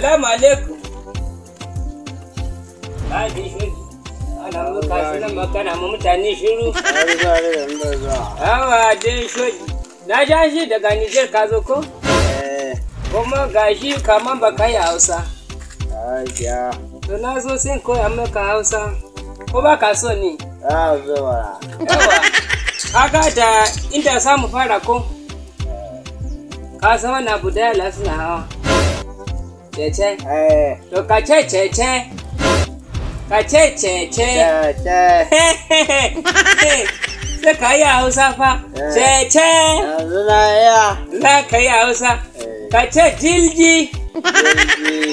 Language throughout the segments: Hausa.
Salamu alaikum. Ba shi ana muka sunan magana mu mutane shiru. Yawa dai shoji. Na ja shi daga Nijar ka zo ko? Kuma gashi kaman ba ka yi Hausa. To na zo sai koya maka Hausa. Ko ba ka so ne? Yawa. Kaga da inda samu fara ko? Ka san wannan abu da yara suna hawa. Cece. To ka ce cece. Ka ce cece. Sai ka yi Hausa fa. Cece. Za ka yi Hausa. Ka ce jilji.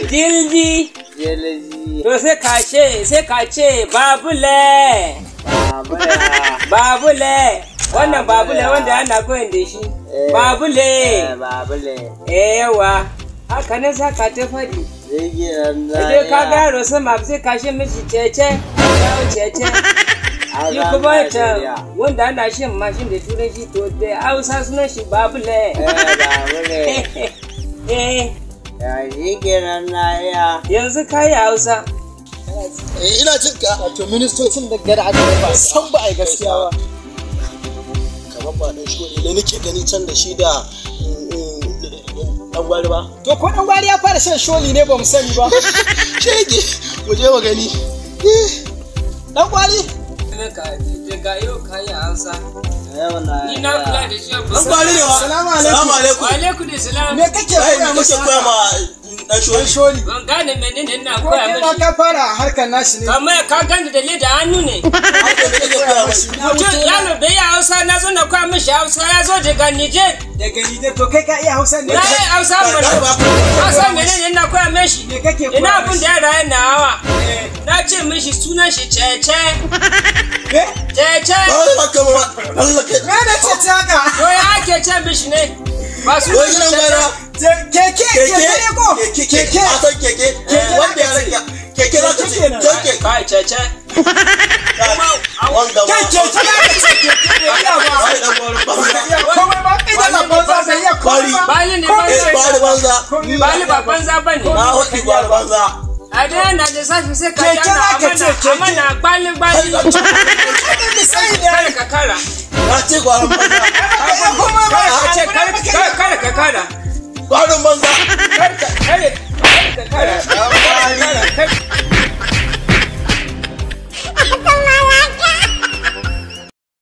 Jilji. To sai ka ce babule. Babule. Wannan babule wanda ana koyon da shi. Babule. Yawa. Haka ne za ka ta faɗi. Idan ka ga yaro sama sai ka shi mishi cece. Cece. Shi kuma ita wanda ana shan mashin da turanci to da Hausa sunan shi babule. Yanzu ka yi Hausa. Ina jin ka. Wato ministocin da gada aka ba san ba a yi gaskiya ba. Kamar ba dan shi ne nake gani can da shi da dan gwari ba. To ko dan gwari ya fara shan sholi ne ba mu sani ba. Shege, mu je mu gani. Dan gwari. Daga yau ka yi Hausa. Ni na kula da shi. Dan gwari ne wa. Salamu alaikum. Salamu alaikum. Wa alaikum salam. Me kake koya musu? Koya ma dan sholi. Ban gane menene ina koya mishi. Ko ka fara harkar nashi ne. Kamar ka gani da leda hannu ne. Mutum yaro bai yi Hausa na zo na koya mishi Hausa ya zo daga Niger. Daga Niger to kai ka iya Hausa ne. Na yi Hausa mana. Ka san menene ina koya mishi? Me kake koya? Ina abin da yara yana hawa. Na ce mishi sunan shi Cece. Cece. Me ne cece haka? To ya ake ce mishi ne? Ba sunan shi Cece. Keke keke ko? Keke. A san keke. Wanda ya rage keke za ta ce. Keke. Kai cece. Wanda Kai keke ya ka ce keke ne iya ba. Komai ba ita ba banza bai iya komai ba. Bali ne banza. Bali banza. Bali ba banza ba ne. Na wadi gwari banza. A dai yana da safi sai ka Keke za ka ce keke. Amma na gbali gbali. Kar ka kara. Na ce gwarin banza. Komai ba. Ka ce kar ka kara. Gwarin banza. Kar ka